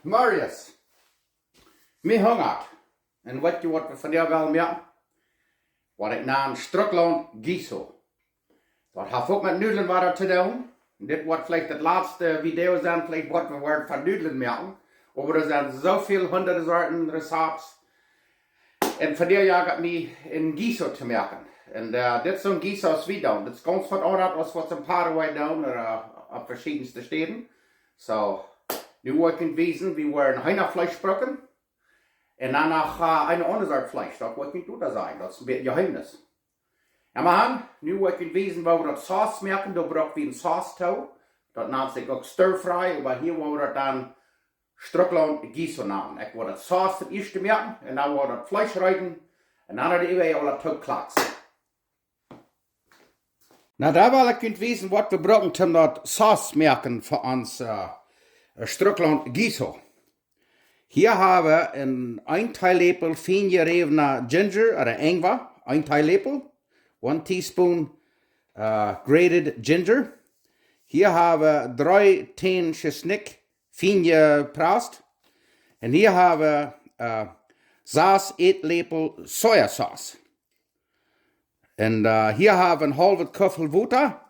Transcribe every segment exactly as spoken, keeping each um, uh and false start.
Marius, mie hungat. Un weet jie waut wie vondoag wellen moaken? Waut ekj nan Strucklaunt Guiso. Daut haft uk met Nudlen waut to doonen. Dit woat veleicht daut latste Video sennen, veleicht waut wie woaren von Nudlen moaken. Oba doa sent soo väl hundert Sorten Rezepts. Un vondoag jeit et mie om Guiso to moaken. Un, äh, dit es soon Guiso aus wie doonen. Dit es gaunz waut aundasch aus waut see en Paraguay doonen, ooda, äh, opp veschiedne Städen. Soo, nu woa ekj junt wiesen, wie woaren Heenafleesch brucken. Un dan noch, äh, eene aundre Sort Fleesch. Daut woa ekj nich doa sajen. Daut es een bät Jeheemnis. Jo, mau han, nu woa ekj junt wiesen, woo wie daut Sauce moaken. Doa bruck wie eene Sauce too. Daut nant sikj uk Stir Fry, oba hia woa wie daut dan Strucklaunt Guiso nanen. Ekj woa daut Sauce daut ieeschte moaken un dan woa wie daut Fleesch reeden un dan daut äwaje aula toopklaksen. Nu, doa well ekj junt wiesen, waut wie brucken, om daut Sauce moaken fa ons, äh, Strucklaunt Guiso. Hia hab wie een, een Teeläpel fein jeräwna Ginger ooda Ingwer, een Teeläpel, one teaspoon, äh, grated ginger. Hia hab wie dree Tän Tschesnikj, fein jeprast. Un hia hab wie, äh, sas Ätläpel Sojasauce. Un, äh, hia hab wie een haulwet Kuffel Wota.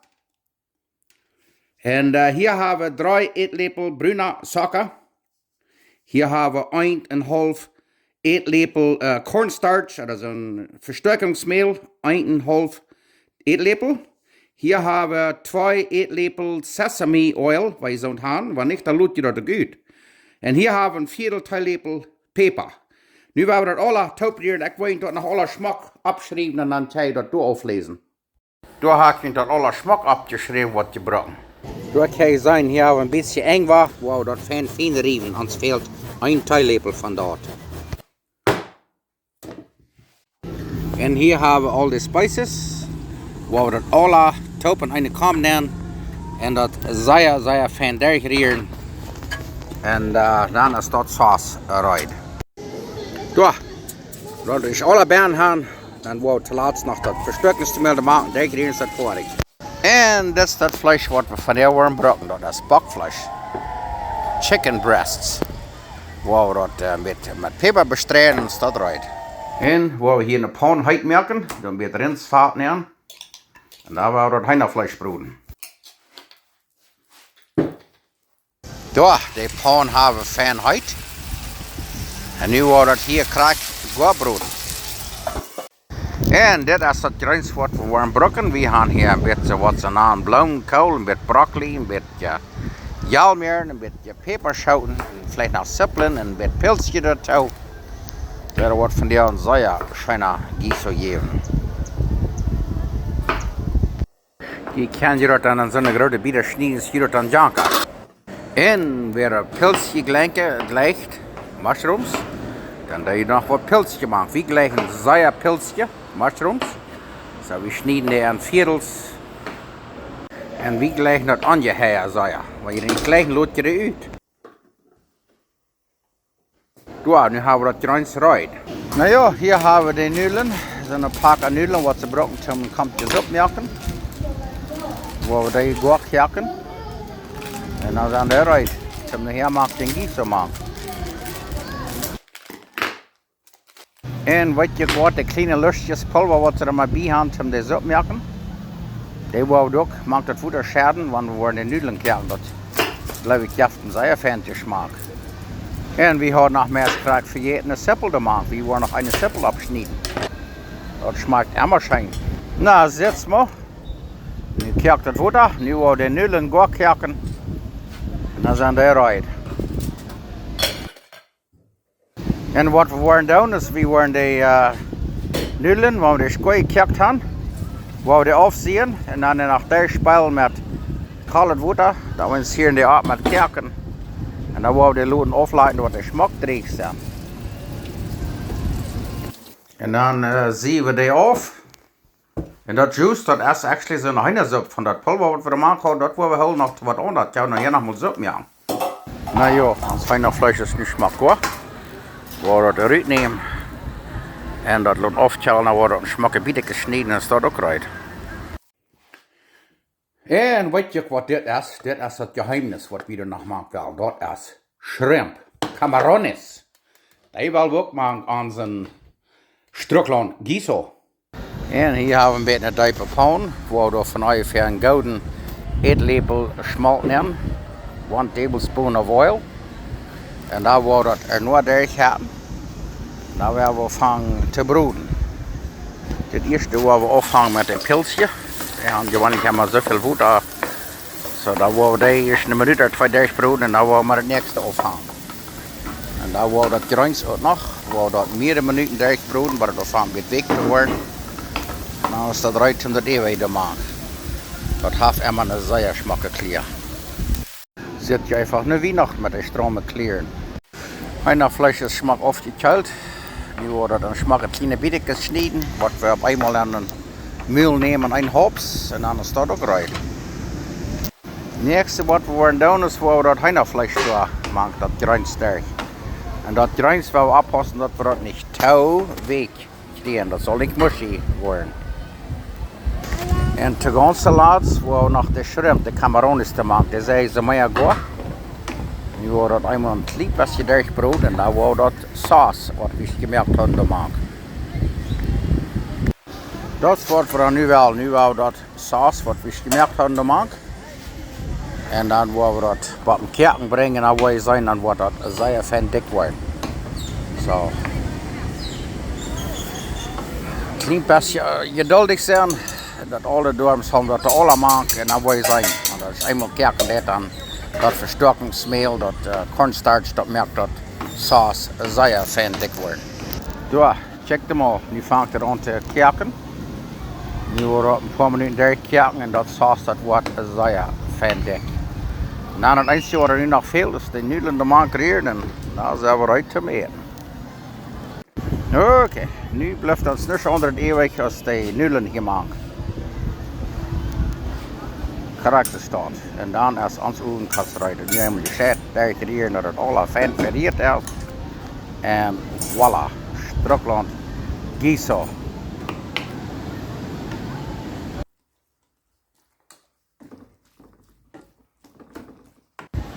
Un, äh, hia hab wie dree Ätläpel bruna Zocka. Hia hab wie een un haulf Ätläpel, äh, cornstarch, daut es een Vestoakjungsmäl, een un haulf Ätläpel. Hia hab wie twee Ätläpel sesame oil, wan jie soont han, wan nich, dan lot jie daut uk ut. Un hia hab wie een Viedel Teeläpel Päpa. Nu woa wie daut aula toopreeren, ekj well junt daut noch aula schmock oppschriewen un dan kjenn jie daut doa aufläsen. Doa hab ekj daut aula schmock oppjeschräwen, waut jie brucken. Doa kjenn jie seenen, hia hab wie een bät Ingwer, woa wie daut fein, fein riewen, ons fält een Teeläpel von daut. Un hia hab wie aul de Spices, woa wie daut aula toop en eene Kom nämen un daut sea, sea fein derchrieren. Un, äh, dan es daut Sauce reed. Doa, daut es aula bennen han, dan woa wie toolatst noch daut Vestoakjungsmäl moaken, derchrieren, es daut foadich. Un dit es daut Fleesch, waut wie vondoag woaren brucken, daut es Bockfleesch. Chicken breasts. Woa wie daut, äh, met, met Päpa bestreien un es daut reed. Un woa wie hia eene Paun heet moaken, dan woa wie Rinsfat nämen. Un dan woa wie daut Heenafleesch broden. Doa, de Paun hab wie fein heet. Un nu woa wie daut hia krakjt goa broden. Un dit es daut Jreens, waut wie woaren brucken. Wie han hia een bät waut see nanen Bloomenkool, een bät Brokkoli, een bät Jalmäaren, een bät Päpaschooten, un veleicht noch Zippeln, un een bät Pilzkjes doatoo. Daut woat vondoag een sea scheena Guiso jäwen. Jie kjennen jie daut dan en soone groote Bieta schnieden, jie daut dan janka. Un wäa Pilzkjes jlikjt, jlikjt, mushrooms, dan doo jie noch waut Pilzkjes mank. Wie jlikjen sea Pilzkjes, mushrooms. Soo, wie schnieden dee en Viedels. Un wie jlikjen daut aunjehäa sea. Wan jie dee nich jlikjen, lot jie dee ut. Doa, nu hab wie daut Jreens reed. Na jo, hia hab wie de Nudlen. Soon Pack Nudlen, waut see brucken toom Kommkje Supp moaken. Woa wie dee goa koaken. Un dan sent dee reed. Toom nohäa moaken, dän Guiso moaken. Un weet jie waut, de kjliene Luschtjespulwa, waut see doa mau bie han, om de Supp moaken. Dee woa wie uk mank daut Wota schedden, wan wie woaren de Nudlen koaken. Daut, jleew ekj, jeft een sea feinen Jeschmack. Un wie hauden noch mau krakjt vejäten, eene Zippel to moaken. Wie woaren noch eene Zippel oppschnieden. Daut schmakjt emma scheen. Na, sitst mau. Nu koakt daut Wota, nu woa wie de Nudlen goa koaken. Un dan sent dee reed. Un waut wie woaren doonen es, wie woaren de, äh, Nudlen, wan wie dee goa jekoakt han, woa wie dee aufsieen un dan noch derchspeelen met kolet Wota, daut wie ons hia en de Oaw met koaken. Un dan woa wie dee loten aufleiten, waut dee schmock dreech sent. Un dan, äh, sie wie dee auf. Un daut Juice, daut es actually soone Heenasupp. Von daut Pulwa, waut wie doa mank hauden, daut woa wie hoolen noch waut aundasch. Jo, dan hia noch mol Supp moaken. Na jo, ons Heenafleesch es nu schmock, hua? Woa wie daut rutnämen. Un daut loten aufkjeelen, dan woat daut en schmocke Bieta jeschnäden, es daut uk reed. Un weet jie waut dit es? Dit es daut Jeheemnis, waut wie doa noch mank wellen. Daut es Shrimp. camarones. Dee well wie uk mank onsen Strucklaunt guiso. Un hia hab wie een bät eene deepe Paun, wua wie doa von onjefäa een gooden Ätläpel Schmolt nämen, one tablespoon of oil. Un dan woa wie daut ea noch derchhäten. Dan woa wie aunfangen to broden. Daut ieeschte woa wie aunfangen met een Pilsje. Wie haben jeweenlich emma soo väl Wota. Soo, dan woa wie dee ieescht eene Minut ooda twee derchbroden un dan woa wie met daut näakjste aunfangen. Un dan woa wie daut Jreens uk noch, woa wie daut mearere Minuten derchbroden, bat daut aunfangt weekj to woaren. Un dan es daut reed om daut Äwajch to moaken. Daut haft emma eene sea schmocke Klia. Sitt jie eefach no Wienachten met de straume Klieren. Heenafleesch es schmock aufjekjeelt. Nu woa wie daut en schmocke kjliene Bietkjes schnieden, waut wie opp eemol en dän Mul nämen, een Haups, un dan es daut uk reed. Näakjste waut wie woaren doonen es, woa wie daut Heenafleesch doa mank daut Jreens derch. Un daut Jreens woa wie oppaussen, daut wie daut nich too weekj kjrieen. Daut saul nich mushy woaren. Un to gaunz latst woa wie noch de Shrimp, de camarones doa mank. Dee sent soo mea goa. Nu woa wie daut eemol een kjlien bät derchbroden un dan woa wie daut Sauce, waut wie jemoakt haben, doa mank. Daut woat fa nu woll, nu woa wie daut Sauce, waut wie jemoakt haben, doa mank. Un dan woa wie daut bie daut Koaken brinjen, dan woa jie seenen, dan woat daut sea fein dikj woaren. Soo. Kjlien bät, ä, jeduldich sennen, daut aule doa haben daut aula mank, un dan woa jie seenen. Un daut es eemol koaken, daut dan, daut Vestoakingsmäl, daut, ä, cornstarch, daut moakt daut Sauce sea fein dikj woaren. Doa, check daut mol, nu fangt et aun to koaken. Nu woat et een poa Minuten derchkoaken un daut Sauce, daut woat sea fein dikj. Un dan daut eensje waut nu noch fält, es de Nudlen doa mank rieren un dan sent wie reed toom äten. Okay, nu blift ons nuscht aundret äwajch aus de Nudlen hia mank. Krakjt soo. Un dan es ons Owenkost reed. Nu eemol jescheit derchrieren, daut et aula fein verieet es. Un voilà, Strucklaunt guiso.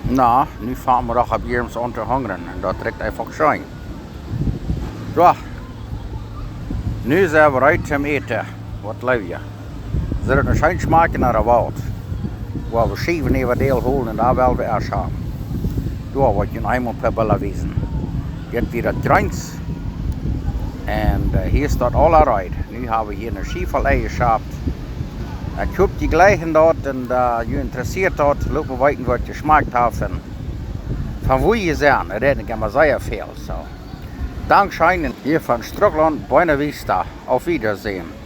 Na, nu fangt mie doch opp jieren aun to hungren un daut rikjt eefach scheen. Soo, nu sent wie reed toom äten. Waut jleew jie? Saul et nu scheen schmakjen ooda waut? Woa wie Schiewen äwa däl holen un dan woa wie ieescht haben. Doa woa ekj junt eemol een poa Bilda wiesen. Dit wia daut Jreens. Un, ä, hia es daut aula reed. Nu hab wie hia eene Schiew voll Ei jeschauft. Ekj hop, jie jlikjen daut un, ä, junt interessieet daut. Lot mie weeten, woo et jeschmakt haft un von wua jie sent. Daut rät ekj emma sea väl. Soo. Dankscheen un hia von Strucklaunt, Buena Vista. Auf Wiedersehen.